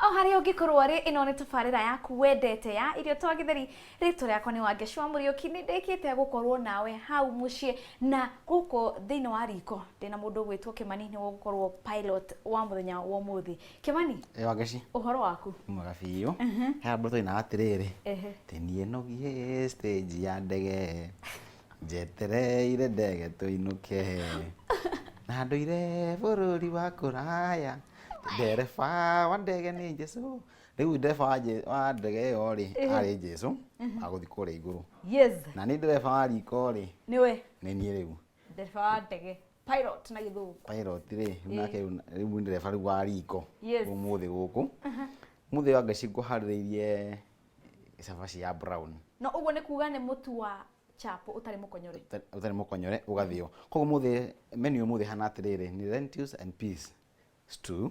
O harĩa ũngĩkorwo rĩ, ĩno nĩ tabarĩra yaku wendete ya irio twa gĩtheri. Rĩtwa rĩakwa nĩ Wangeci wa Mũriũki, nĩ ndĩkĩte gũkorwo nawe hau mũciĩ na gũkũ thĩinĩ wa riko ndĩna mũndũ ũgwĩtwo Kĩmani, nĩwe ũgũkorwo pilot wa mũthenya wa ũmũthĩ. Kĩmani, Ĩ Wangeci. Ũhoro waku? Nĩ mwega biũ. He handũ twainaga atĩrĩrĩ, atĩ niĩ nogie stage ya ndege, njetereire ndege tũinũke, na ndũire bũrũri wa kũraya, ndereba wa ndege nĩ Jesũ. Rĩu ndereba wa ndege ĩyo rĩ, arĩ Jesũ, wa gũthiĩ kũrĩa igũrũ. Na niĩ ndereba wa riko rĩ, Nĩwe. Nĩ niĩ rĩu. Ndereba wa ndege. Pilot na gĩthũngũ. Pilot rĩ, rĩu nake rĩu nĩ ndereba rĩu wa riko. Ũmũthĩ gũkũ. Mũthĩ wa Ngai ngũharĩrĩirie cabaci ya brown. No ũguo nĩ kuga nĩ mũtu wa chapo ũtarĩ mũkonyore. Ũtarĩ mũkonyore ũgathĩo. Koguo mũthĩ menu ũmũthĩ hana atĩrĩrĩ, nĩ lentils and peas stew,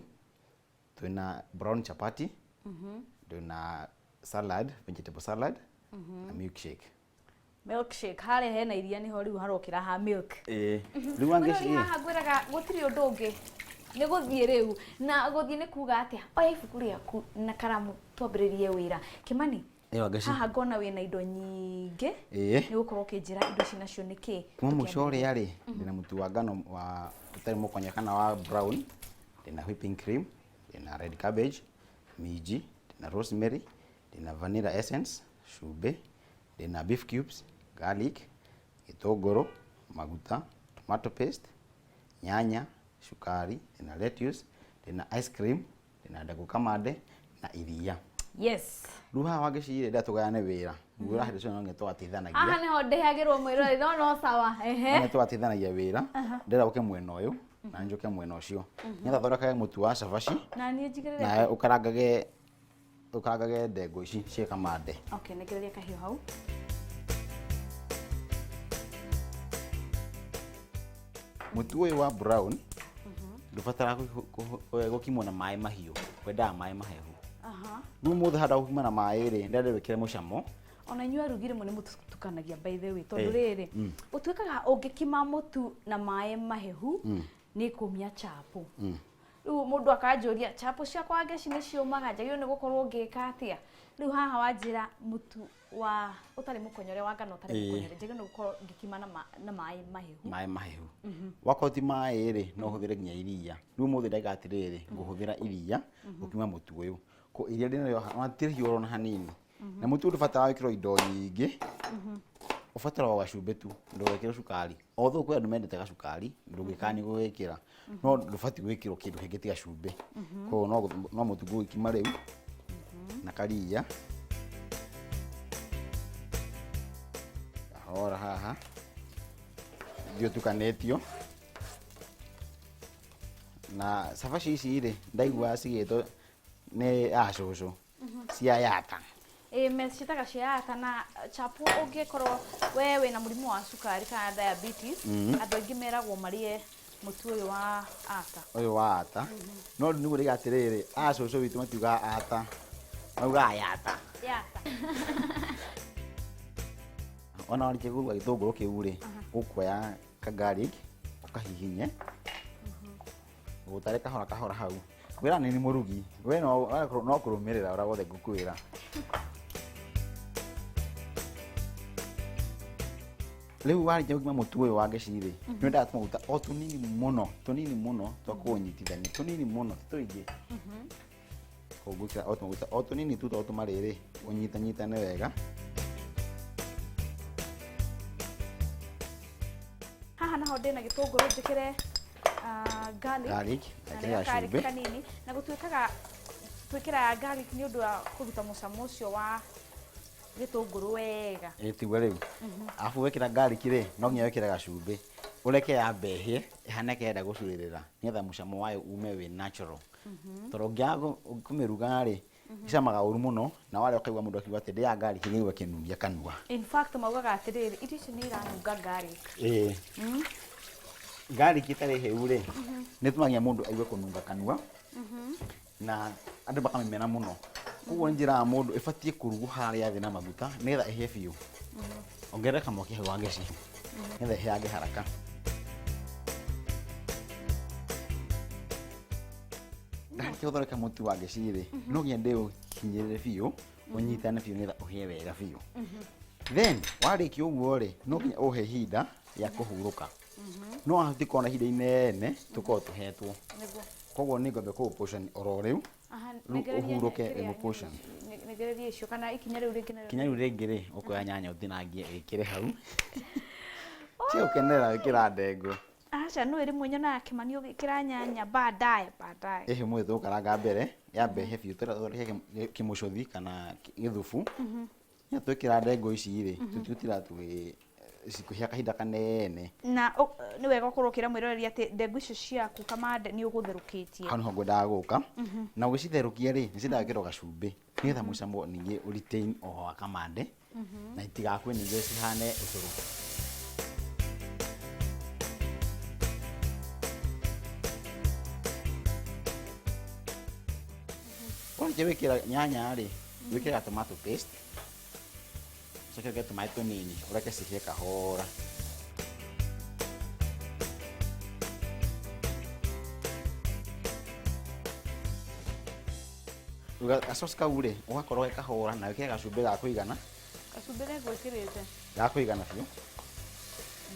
twĩna brown chapati, twĩna salad, vegetable salad na milkshake. Milkshake harĩa hena iria nĩho rĩu harokĩra ha milk. Ĩĩ. Rĩu Wangeci Rĩu haha ngwĩraga gũtirĩ ũndũ ũngĩ nĩ gũthiĩ rĩu, na gũthiĩ nĩ kuga atĩa? Oya ibuku rĩaku na karamu twambĩrĩrie wĩra. Kĩmani, Ĩĩ Wangeci. Haha ngona wĩna indo nyingĩ. Ĩĩ. Nĩ gũkorwo ũkĩnjĩra indo ici nacio nĩ kĩ? Kuma mũico ũrĩa rĩ, ndĩna mũtu wa ngano wa ũtarĩ mũkonye kana wa brown, ndĩna whipping cream, ndĩna red cabbage, minji, ndĩna rosemary, ndĩna vanilla essence, cumbĩ, ndĩna beef cubes, garlic, gĩtũngũrũ, maguta, tomato paste, nyanya, cukari, ndĩna lettuce, ndĩna ice cream, ndĩna ndengũ kamande na iria. Rĩu haha Wangeci rĩ, ndĩrenda tũgayane wĩra. Ngwĩra hĩndĩ ciothe no nginya tũgateithanagia. Haha nĩho ndĩhagĩrwo mwĩroreri, no no sawa. Ehe. No nginya tũgateithanagia wĩra. Ndĩrenda ũke mwena ũyũ na njũke mwena ũcio. Nĩgetha thondekage mũtu wa cabaci. Na niĩ njigĩrĩre. Nawe ũkarangage ndengũ ici cia kamande. Okay, nengereria kahiũ hau. Mũtu ũyũ wa brown ndũbataraga gũkimwo na maĩ mahiũ, wendaga maĩ mahehu. Rĩu mũthĩ handũ ha gũkima na maĩ rĩ, ndĩrenda wĩkĩre mũcamo. Ona inyuĩ arugi rĩmwe nĩ mũtukanagia by the way, tondũ rĩrĩ, ũtuĩkaga ũngĩkima mũtu na maĩ mahehu, nĩ kũmia chapo. Rĩu mũndũ akanjũria chapo ciakwa Wangeci nĩ ciũmaga, njagĩrĩirwo nĩ gũkorwo ngĩka atĩa? Rĩu haha wanjĩra mũtu wa ũtarĩ mũkonyore, wa ngano ũtarĩ mũkonyore, njagĩrĩirwo nĩ gũkorwo ngĩkima na maĩ mahehu. Maĩ mahehu. Wakorwo ti maĩ rĩ, no ũhũthĩre nginya iria. Rĩu ũmũthĩ ndaiga atĩrĩrĩ, ngũhũthĩra iria gũkima mũtu ũyũ. Ko iria ndĩnarĩo haha, ona ti rĩhiũ ona hanini. Na mũtu ũyũ ndũbataraga wĩkĩrwo indo nyingĩ, ũbataraga o gacumbĩ tu, ndũgekĩre cukari. Although kwĩ andũ mendete gacukari, ndũngĩkania gũgĩkĩra, no ndũbatiĩ gwĩkĩrwo kĩndũ kĩngĩ tiga cumbĩ. Koguo no mũtu ngũgĩkima rĩu na karia. Kahora haha, thiĩ ũtukanĩtio. Na cabaci ici rĩ, ndaigua cigĩtwo nĩ acũcũ cia yata. Ĩĩ, mecitaga cia yata. Na chapo ũngĩkorwo we wĩna mũrimũ wa cukari kana diabetes, andũ aingĩ meragwo marĩe mũtu ũyũ wa ata. Ũyũ wa ata. No rĩu nĩguo ndĩga atĩrĩrĩ, acũcũ witũ matiugaga ata, maugaga yata. Yata. Ona warĩkia kũruga gĩtũngũrũ kĩu rĩ, ũkuoya ka garlic ũkahihinye, ũtare kahora kahora hau. Wĩra nĩ mũrugi, we no kũrũmĩrĩra ũrĩa wothe ngũkwĩra. Rĩu warĩkia gũkima mũtu ũyũ wa ngeci rĩ, nĩ wendaga tũmaguta o tũnini mũno, tũnini mũno twa kũũnyitithania, tũnini mũno, ti tũingĩ. Koguo gwĩkĩra o tũmaguta o tũnini tu twa gũtũma rĩrĩ ũnyitanyitane wega. Haha naho ndĩna gĩtũngũrũ njĩkĩre garlic. Garlic, Na ĩkĩra nĩ garlic cumbĩ. kanini. Na gũtuĩkaga twĩkĩraga garlic nĩ ũndũ wa kũruta mũcamo ũcio wa gĩtũngũrũ wega. Ĩĩ tiguo rĩu. Arabu wekĩra garlic rĩ, no nginya wĩkĩre gacumbĩ. Ũreke yambe ĩhĩe, ĩhane ta ĩrenda gũcurĩrĩra, nĩgetha mũcamo wayo ume wĩ natural. Tondũ ũngĩaga kũmĩruga rĩ, icamaga ũru mũno, na warĩa ũkaigua mũndũ akiuga atĩ ndĩaga garlic ngaigua ĩkĩnungia kanua. In fact maugaga atĩrĩrĩ, irio icio nĩ iranunga garlic. Ĩĩ. Garlic ĩtarĩ hĩu rĩ, nĩ ĩtũmagia mũndũ aigue kũnunga kanua, na andũ makamĩmena mũno. Koguo nĩ njĩraga mũndũ ĩbatiĩ kũrugwo harĩa thĩ na maguta nĩgetha ĩhĩe biũ. Ongerera kamwaki hau Wangeci, nĩgetha ĩhĩange haraka. Ndarĩkia gũthondeka mũtu wa ngeci rĩ, no nginya ndĩũhinyĩrĩre biũ, ũnyitane biũ nĩgetha ũhĩe wega biũ. Then warĩkia ũguo rĩ, no nginya ũhe ihinda rĩa kũhurũka. No haha tũtikoragwo na ihinda inene tũkoragwo tũhetwo. Nĩguo. Koguo nĩ ngwambia kũũ portion oro rĩu. Aha, Rĩu nengereria ũhurũke kĩrĩa ĩmũ portion. Nengereria icio kana ikinya rĩu rĩngĩ narĩo. Kinya rĩu rĩngĩ rĩ, ũkoya nyanya ũtinangie wĩkĩre hau. Cia gũkenerera wĩkĩra ndengũ. Aca no rĩmwe nyonaga Kĩmani ũgĩkĩra nyanya baadaye baadaye. Ĩhĩ mũthĩ tũgũkaranga mbere, yambe ĩhĩe biũ tũthondeke kĩmũcũthi kana gĩthubu. Ya twĩkĩra ndengũ ici rĩ, tũtira cikũhĩa kahinda kanene. Na nĩ wega ũkorwo ũkĩra mwĩroreri atĩ ndengũ icio ciaku kamande nĩ ũgũtherũkĩtie. Hau nĩho ngwendaga gũka. Na ũgĩcitherũkia rĩ, nĩ ciendaga gwĩkĩrwo gacumbĩ nĩgetha mũcamo ningĩ ũ retain oho wa kamande na itigakue ningĩ cihane ũcũrũ. Warĩkia gwĩkĩra nyanya rĩ, wĩkĩre tomato paste, ũcoke wĩkĩre tũmaĩ tũnini ũreke cihĩe kahora. Gacoci kau rĩ, ũgakorwo ge kahora na wĩkĩre gacumbĩ ga kũigana. Gacumbĩ nĩ ngwĩkĩrĩte. Ga kũigana biũ.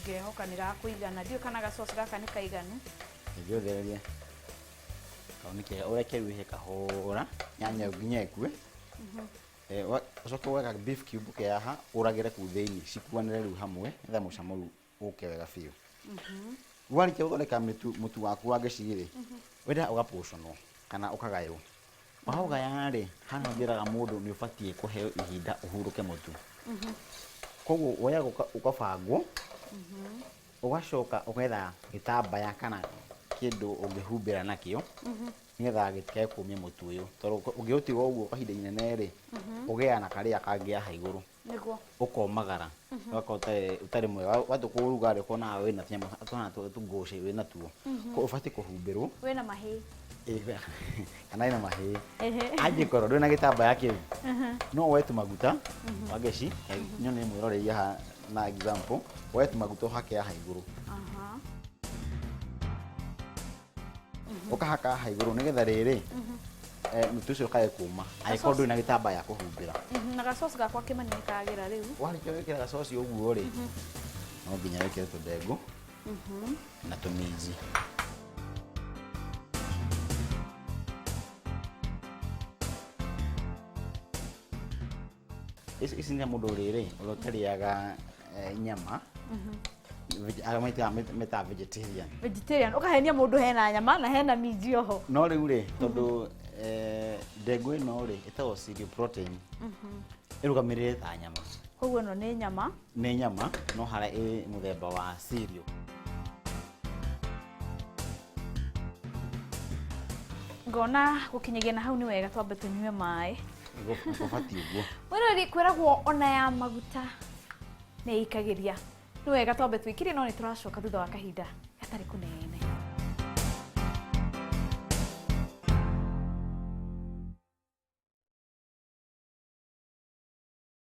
Ngehoka nĩ gakũigana. Ndiũĩ kana gacoci gaka nĩ kaiganu. Ningĩ ũthererie. Kau nĩ kega, ũreke rĩu ĩhĩe kahora, nyanya ĩyo nginya ĩkue. Ũcoke woe ka beef cube ke haha, ũragĩre kũu thĩinĩ, cikuanĩre rĩu hamwe, nĩgetha mũcamo rĩu ũke wega biũ. Warĩkia gũthondeka mũtu waku wa ngeci rĩ, wendaga ũgapoconwo kana ũkagaywo. Waũgaya rĩ, haha nĩho njĩraga mũndũ nĩ ũbatiĩ kũheo ihinda ũhurũke mũtu. Koguo woyaga ũkabangwo, ũgacoka ũgetha gĩtambaya kana kĩndũ ũngĩhumbĩra nakĩo, nĩgetha gĩtikae kũmia mũtu ũyũ. Tondũ ũngĩũtiga ũguo kahinda inene rĩ, ũgĩaga na karĩa kangĩ haha igũrũ. Nĩguo. Ũkomagara, ũgakorwo ũtarĩ mwega. Watua kũũruga rĩ, ũkonaga wĩna tũnyamũ tũhana tũngũcĩ wĩna tuo. Koguo ũbatiĩ kũhumbĩrwo. Wĩna mahĩĩ. Ĩĩ, kana wĩna mahĩĩ. Angĩkorwo ndũrĩ na gĩtambaya kĩu, no woe tũmaguta wa ngeci, nyone mwĩroreri haha na example, woe tũmaguta ũhake haha igũrũ. Ũkahaka haha igũrũ nĩgetha rĩrĩ, mũtu ũcio ũkae kũma, angĩkorwo ndũrĩ na gĩtambaya kũhumbĩra. Na gacoci gakwa Kĩmani nĩ kagĩra rĩu. Warĩkia gwĩkĩra gacoci ũguo rĩ, no nginya wĩkĩre tũndengũ na tũminji. Ici nĩ mũndũ rĩrĩ, ũrĩa ũtarĩaga nyama, arĩa metaga vegetarian. Vegetarian, ũkahenia mũndũ hena nyama na hena minji oho. No rĩu rĩ, tondũ ndengũ ĩno rĩ, ĩtagwo cereal protein, ĩrũgamĩrĩre ta nyama. Koguo ĩno nĩ nyama. Nĩ nyama, no harĩa ĩ mũthemba wa cereal. Ngona gũkinyagia na hau nĩ wega twambe tũnyue maĩ. Gũbatiĩ ũguo. Mwĩroreri, kwĩragwo ona ya maguta nĩ ĩikagĩria. Nĩ wega twambe twĩkire, no nĩ tũracoka thutha wa kahinda gatarĩ kũnene.